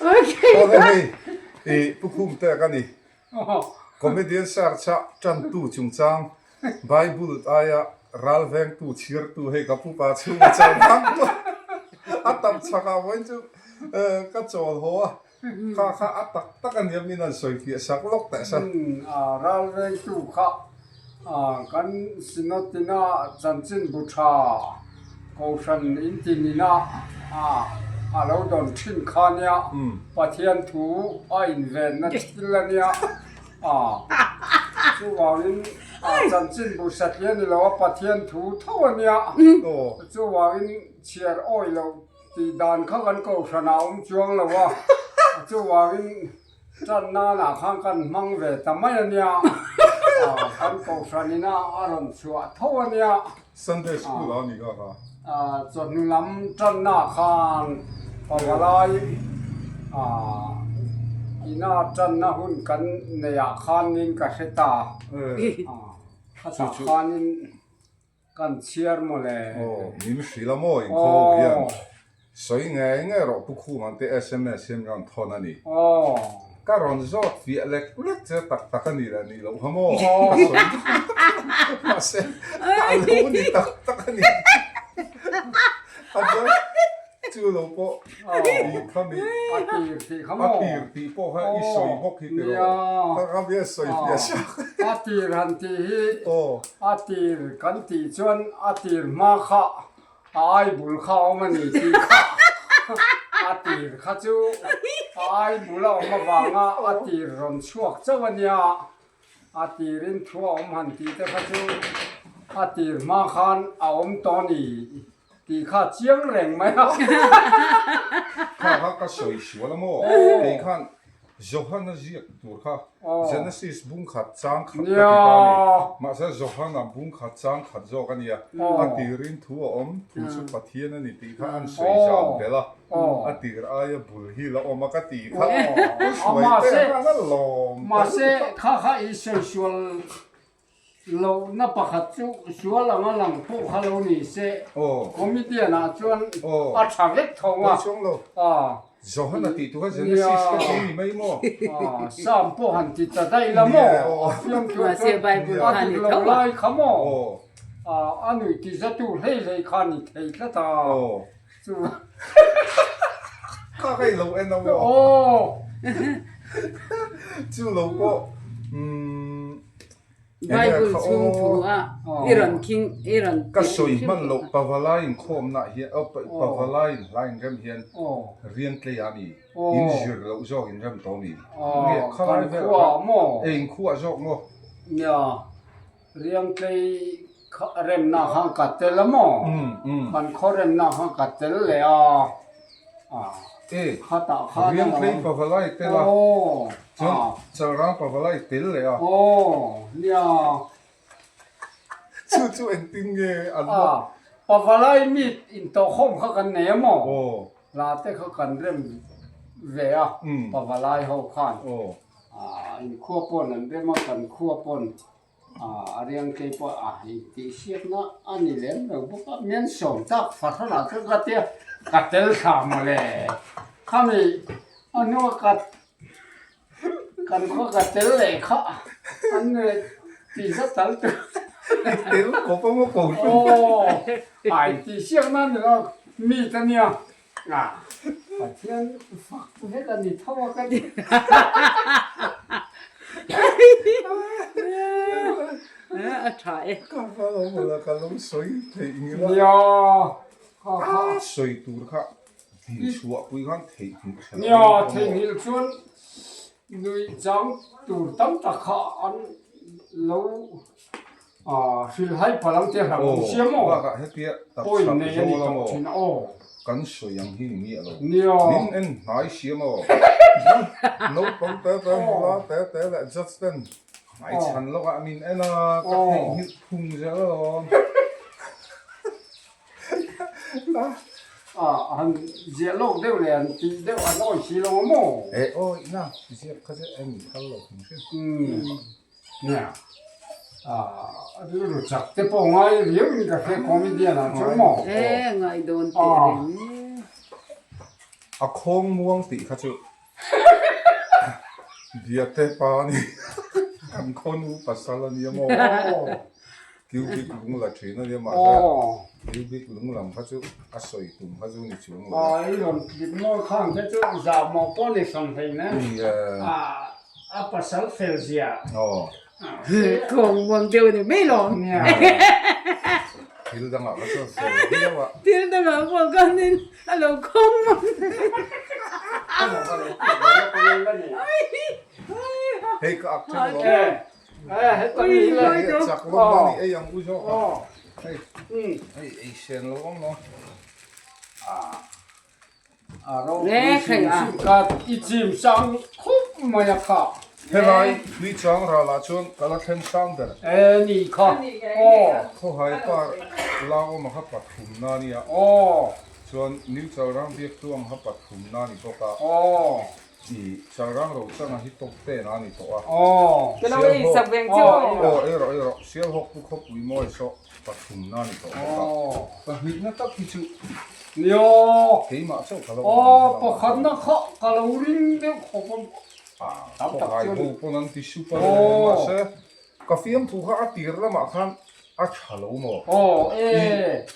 Awle hei i Pu Khum te ka ni. Comedian search a tantu chungchang Bible aia ral vengtu chhiartu hei ka pupa chhunga chawl hang tawh a tam chhak ah vawiin chu ka chawl haw a kha kha a tak tak a nia min han sawi fiah sak lawk teh sa. Ral vengtu kha Kan Synod ina chanchin bu tha Kohhran intinina a lo dawn thin kha nia, Pathian thu a invenna thil a nia. Chuvangin chanchin bu satliah ni lo a Pathian thu tho a nia. Chuvangin chhiar awi loh tih dan kha kan Kohhranah a awm chuang lo a, chuvangin Tan nanah khan kan hmang ve ta mai a nia, kan kohhran ina a rawn chhuah tho a nia. Sunday school a ni kha kha. Chawhnu lam tanna khan pavalai ina tanna hun kan neihah khanin ka hre ta. Khatah khanin Kan chhiar maw le? Aw, min hrilh a maw inkhawm hian sawi ngei ngei rawh Pu Khum ang te sms hian min rawn thawn a ni. Aw. Ka rawn zawt fiah lek lek che tak tak a nih leh nih loh kha maw? Ka sawi mahse a lo ni tak tak a ni. A chuan chu lo pawh i kha mi A tir tih kha maw? A tir tih pawh kha i sawi bawk hi tiraw? Ka ka bia sawi fiah sak. A tir han tih hi a tir kan tih chuan a tir hma kha a ai bul kha a awm a ni tih kha a tir kha chu a ai bul a awm avanga a tir rawn chhuak chauh a nia. A tirin thu a awm han tih te kha chu a tir hma khan a awm tawh a ni tih kha a chiang reng mai a. Kha kha ka sawi sual a maw? Kei khan Johana ziak tur kha Genesis bung khat chang khat ka ti ta a ni. Mahse Johana bung khat chang khat zawk a nia. A tirin thu a awm, thu chu Pathian a ni tih kha an sawi zau belh a. A tir aia bul hi la awm a ka ti kha u hruai te khan a lawm ta. Mahse kha kha i sawi sual lohna pakhat chu sual anga lang pawh kha lo ni se comedian ah chuan a tha vek tho a. Johana tih tu kha Genesis ka ti ni mai maw? Sam pawh han ti ta daih la maw? A fiamthu ah chuan a dik lo lai kha maw? A nuih ti zatu hlei hlei kha ni thei tlat a. Chu Kha ka ilo en a maw? Aw. Chu lo pawh umm Bible chhung thu a i rawn khing i rawn Ka sawi hman loh Pavalai inkhawmna ah hian Pavalai inhla inrem hian rian tlei a ni in zir loh zawk inrem tawh a mi? Nge khalai vel ah khan e inkhua zawk maw? Nia Riangtlei remna khan ka tel a maw? Kan khaw remna khan ka tel leh a. Khatah khan a lo. Riangtlei pavalai tel a. Chuan Chalrang pavalai tel leh a. Aw nia. Chu chu engtin nge an maw? Pavalai meet intawhkhawm kha kan nei a maw? Hla te kha kan rem ve a pavalai ho khan. Inkhua pawn an rem a, kan khua pawn a riang tlei pawh a intihsiakna a ni lem lo bawk a, mian sawm tak fahranah chuan ka tia ka tel thla mawle khami a hnua ka kan khua ka tel leh kha an ti zat tal tur tel khawp a maw ko aw a intihsiakna a ni lo mi ta nia Pathian fak vek a ni tho a ka ti. A tha e. Ka va lo mawla ka lo sawi theih ngil a. Nia kha kha. Sawi tur kha dinchhuah pui khan theihnghilh hre lo. Nia theihnghilh chuan nuih chang tur tam tak kha an lo Hrilhai palang te hlauh awm sia maw? Bakah hetia taksa zawl a maw? Kan sawi ang hi ni miah lo. Min en hnai sia maw? Naupang te te nula te te leh judge ten hmai chhan lawkah min en a, ka theihnghilh phung zel alawm. Han ziah lawk deuh leh han tih deuh an awi si lo a maw? E awi na, ziak kha chu en thal lo thung hrim. Nia, a rilru chak te pawh ngai riau in ka hre comedian ah chuan maw? E ngai dawn teh reng e. A khawng muang tih kha chu Biate pa a ni. Kan khawnu pasal a nia maw? Cubic lung la thin a nia mahse cubic lung lam kha chu a sawi tum kha chu ni chuang lo. I rawn tlip mawi khang te chu zah mawh pawh ni hran hlei nen a pasal fel zia. Khawng muang deuh a ni mai lawm. Thil dangah kha chuan fel viau a. Thil dangah pawh khanin a lo khawng muang. Hei ka ak ṭeuh lo. Hei chak lawm a ni ei ang u zawk a. Hei hei ei sen lo awm lo. Helai tui chang ralah chuan ka la thleng sang ber. Khawhai par la awm a kha pathum na a nia. Chuan New Chalrang biaktu ang kha pathum na a ni bawk a. I Chalrang Rochanga hi top ten a ni tawh a. Sialhawk aw ei rawh ei rawh Sialhawk pu khawpui mawi saw. Pathumna ni tawh bawk a, pahnihna tak hi chu keimah chauh ka lo awm ang Aw, pakhatna kha ka lo ring deuh khawp a. A, khawhai ho pawn an ti sup a, mahse ka fiamthu kha a tir lamah khan a tha lo maw? I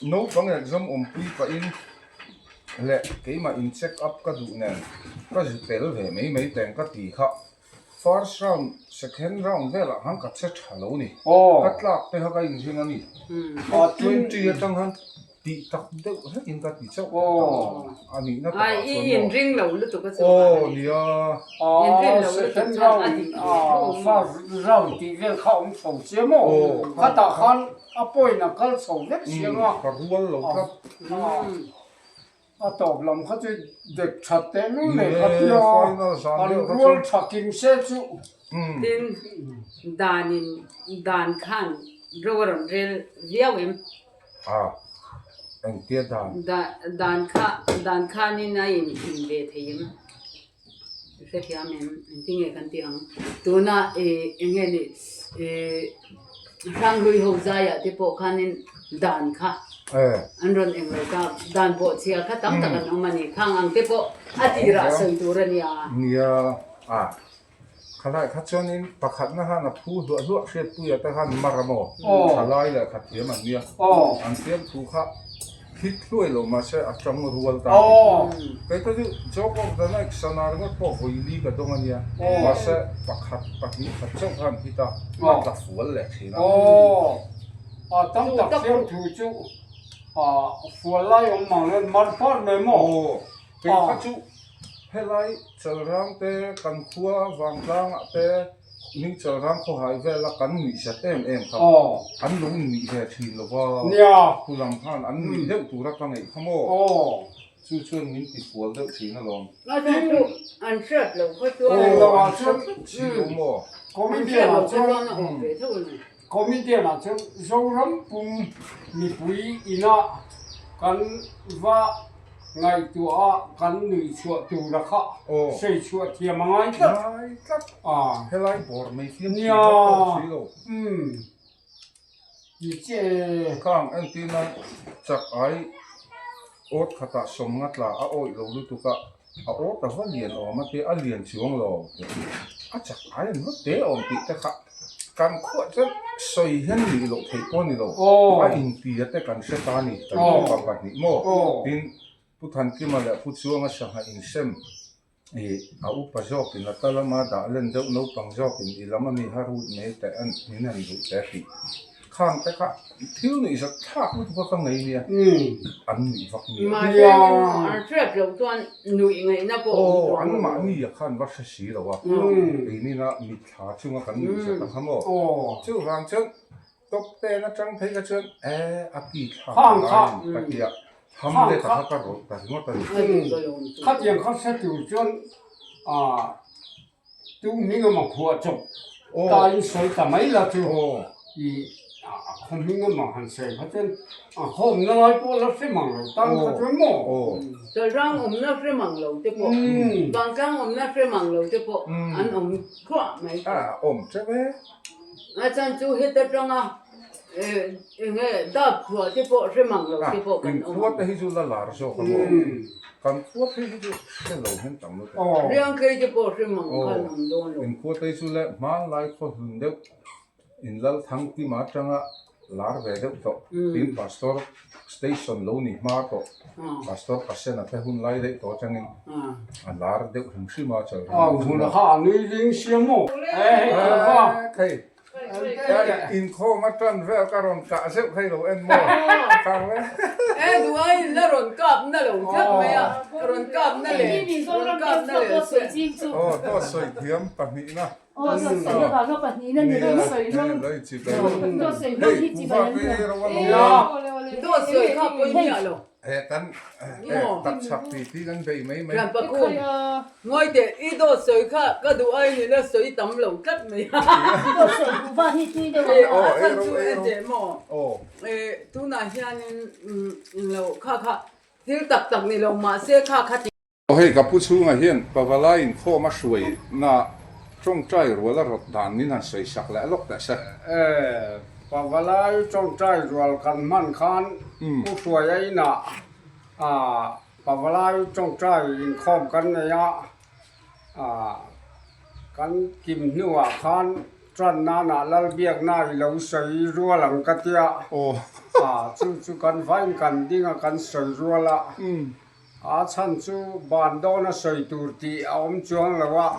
naupang exam awmpui pahin leh keimah in check up ka duh nen ka zu tel ve mai mai teng ka ti kha. First round, second round velah khan ka che tha lo ni. Ka tlak te kha ka inring a ni. 20 atang khan tih tak deuh hlekin ka ti chauh a nihna takah chuan maw. I inring lo lutuk a chu. Aw nia. Inrin lo lutuk chuan a dik ve tho maw. First round tih vel kha awm chho sia maw. Khatah khan a point a kal chho vek sia nga. Ka rual lo tlat. A tawp lam kha chu dek that teh lul leh kha tia an rual tha kim se chu. Tin, danin dan khan ro a rawn rel viau em? A, engtia dan? Dan kha dan khanin a inhim ve thei em? Hrethiam em? Engtinge kan tih ang? Tuna ih eng nge ni ih Hranghlui ho zaiah te pawh khanin dan kha an rawn eng lo ta, dan bawhchhia kha tam tak an awm a ni. Khang ang te pawh a tirah sawi tur a nia. Nia, a khalai kha chuanin pakhatna khan a phu hluah hluah hriatpuia te khan mar a maw? Thalai leh khathiam an nia. An fiamthu kha. Thik hluai lo mahse a tang rual ta a ni. Kei te chu Joke of the Night sana ringawt pawh vawi li ka dawng a nia. Mahse pakhat pahnih khat chauh khan hit a, a tla fual leh thin a. Aw, a tam tak fiam thu chu fual lai awm mang lo mar par mai maw? Aw, kei kha chu helai Chalrang te kan khua Vangtlangah te Ni Chalrang khawhai vela kan nuih zat em em kha an lo nuih ve thin lo va, thu lam khan an nuih deuh tura ka ngaih kha maw? Chu chuan min ti fual deuh thin alawm. An hriat loh kha chuan Aw, an hriat si lo maw? Comedian ah chuan Comedian ah chuan Zoram pum mipui inah kan va Ngaihtuah a kan nuih chhuah tura kha sawi chhuah thiam a ngai tlat. Ngai tlat. Helai bawr mai fiam tih vak pawh si lo. Ni chiah e. Khang entirna chak ai awt khatah sawm nga tla a awih lo lutuk a, a awt a va lian awm a tia a lian chuang lo a chak ai an va te awm tih te kha Kan khuah chuan sawi hian nih loh theih pawh a ni lo. A intia te kan hre ta a ni, kan upa pahnih maw? Tin, Pu Thankima leh Pu Chuanga sangha insem ih a upa zawkin a ta lama dah len deuh naupang zawkin i lam a mi har ut mai teh a min han duh teh a tih. Khang te kha thil nuih zat thlak lutuk a ka ngei nia, an nuih vak nia. Mahse engemaw an hriat loh chuan nuih ngaihna pawh awm tawh. Aw, anmahni a khan va hre si lo a, keinina mit thla chunga kan nuih zat a kha maw? Chuvang chuan top ten atang phei kha chuan e a ki thlak a laiin ka ti a, ham let a kha ka rawlh ta ringawt a ni. Khatiang kha hre tur chuan Tu hming awm a phuah chawp ta in sawi ta mai la chu i a khaw hming awm a han sawi kha chuan a khaw awmna lai pawh la hre mang lo tan kha chuan maw? Chalrang awmna hre mang lo te pawh, vangtlang awmna hre mang lo te pawh an awm thluah mai thei. A awm teuh e. A chan chu heta tanga eng nge dap chhuah te pawh hre mang lo te pawh kan awm. Inkhua te hi chu la lar zawk a maw? Kan khua phei hi chu hre lo hian tam lutuk. Riangkhei te pawh hre mang khan awm dawn lo. In khua te chu le hmanlai khaw hlun deuh in lal thang tima atanga lar ve deuh tawh. Tin Pastor station lo ni hma tawh. Pastor Pasena te hun lai daih tawh atangin a lar deuh hrim hrim a chal. Aw hun kha a nui ling sia maw? Hei Inkhawm a tan vel ka rawn kah zeuh hei lo en maw? Kang le. E duai in la rawn kap na lo tlat mai a, rawn kap na leh rawn kap na leh se. Aw dawt sawi thiam pahnihna. Aw dawt sawi avanga pahnihna ni rawn sawi rawng. Dawt sawi rawng hi chibai an ni. Dawt sawi kha pawi miah lo. He kan tak chak ti ti kan bei mai mai. Thianpa Kum, ngawi teh, i dawt sawi kha ka duh ai ni la sawi tam lo tlat mai. Dawt sawi duh vang hi tui deuh ang a. A chhan chu en teh maw, tunah hianin lo kha kha thil tak tak ni lo mahse kha kha ti. Aw hei ka pu chhungah hian Pavalai inkhawm a hruai na tawngtai rual a rawt dan min han sawi sak leh lawk teh se. E, Pavalai tawngtai rual kan hman khan Pu Hruaia inah a Pavalai tawngtai inkhawm kan nei a, a kan kim hnuah khan tan nanah Lalbiakna i lo sawi rual ang ka tia, a chu chu kan vain kan ding a kan sawi rual a. A chhan chu ban dawna sawi tur tih a awm chuang lo a,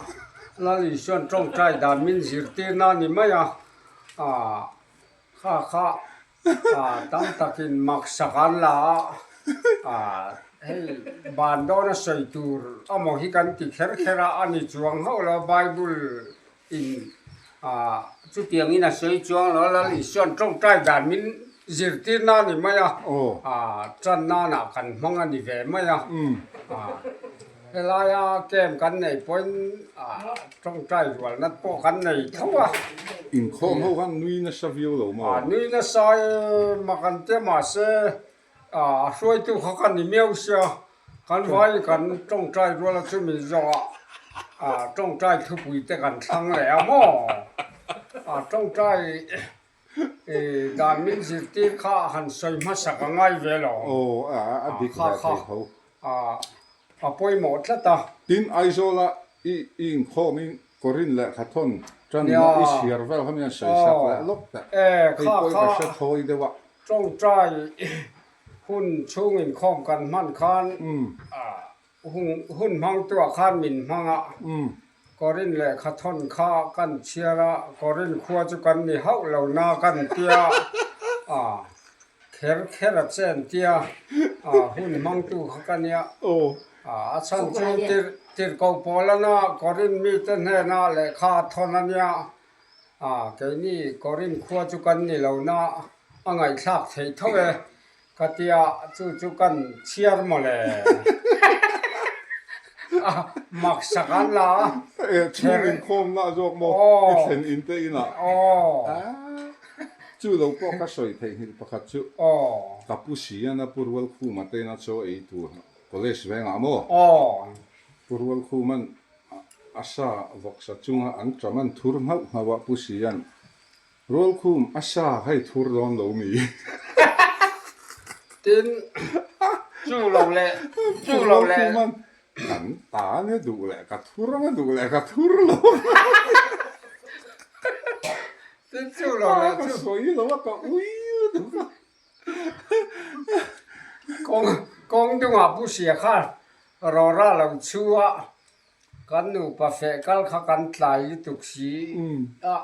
Lal Isuan tawngtai dan min zirtirna a ni mai a, kha kha tam takin maksak an la a, hei ban dawna sawi tur amaw hi kan ti kher kher a, a ni chuang hauh lo Bible in chutiangin a sawi chuang lo a, Lal Isuan tawngtai dan min zirtirna a ni mai a, tan nanah kan hmang a ni ve mai a, helaia camp kan neih pawhin tawngtai rualna pawh kan nei tho a. Inkhawm ho khan nui nasa viau lo maw? Nui nasa e, mak an tia mahse A hruaitu kha ka ni miau sia, kan vai kan tawngtai rual a chumi zawhah tawngtai thupui te kan thlang leh a maw? A tawngtai dan min zirtir kha han sawi hmasak a ngai ve lo. Aw, a dik ve thei tho. A pawimawh tlat a. Tin, Aizawla i inkhawmin Korin lehkha thawn tanna i chhiar vel kha mian sawi sak leh lawk teh. Hei pawh i ka hre thawi deuh a. Tawngtai hun chhung inkhawm kan hman khan hun hmangtuah khan min hmang a. Korin lehkha thawn kha kan chhiar a, Korin khua chu kan ni hauh lo na kan tia a kher kher a chen tia hun hmangtu kha ka nia. A chhan chu tirhkoh Paulana Korin mite hnena lehkha a thawn a nia. Keini Korin khua chu kan ni lo na a ngaihthlak theih tho e ka tia chu chu kan chhiar maw le. Mak sak an la a. E chhung inkhawmna zawk maw i thlen in te inah. Chu lo pawh ka sawi theihnghilh pakhat chu ka pu Siana Pu Rualkhuma te ina chaw ei tur College vengah maw? Aw. Pu Rualkhuman a sa vawksa chunga an ṭam an thur nghauh nghauh a Pu Sian, Rualkhum a sa hei thur dawn lo mi? Tin, chu lo leh, chu lo leh. Pu Rualkhuman, Kan ta nia duh leh ka thur anga duh leh ka thur lo. Tin, chu lo leh chu. Ka sawi lo a ka ui lutuk a. Kawng kawng dungah Pu Sia kha rawra lo chhu a, kan nupa feh kal kha kan tlai lutuk si a,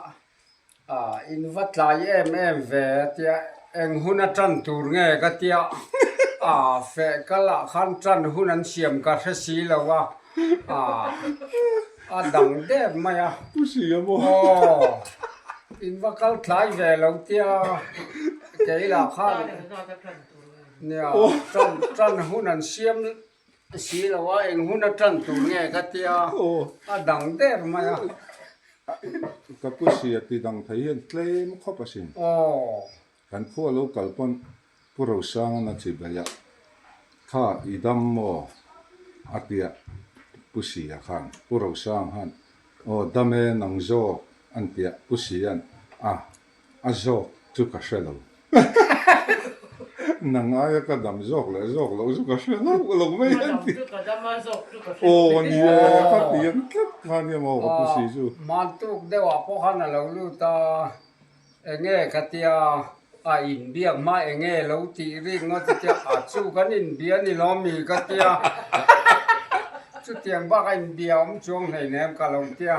in va tlai em em ve a tia, eng hun a tan tur nge ka tia, feh kal ah khan tan hun an siam ka hre si lo a, a dang der mai a. Pu Sia maw? Aw, in va kal tlai ve lo tia. Kei lah khan nia tan tan hun an siam si lo a, eng hun a tan tur nge ka tia a dang der mai a. Ka pu sia ti dang thei hian tlem khawp asin. Kan khua lo kal pawn Pu Rosanga chi beih a, Kha i dam maw? a tia Pu Sia khan Pu Rosanga khan Aw dam e nang zawk an tia Pu Sia'n a A zawk chu ka hre lo. Nang aia ka dam zawk leh zawk loh chu ka hre hlauh lo mai an ti. Aw ni e, ka ti an tlat kha nia maw ka pu si chu. Mantuk deuhah pawh khan a lo lut a, enge ka tia a inbiak hma enge lo tih rik ngawt a tia, a chu kan inbia ni lo mi ka tia, chutiang bak a inbia awm chuang hleinem ka lo tia.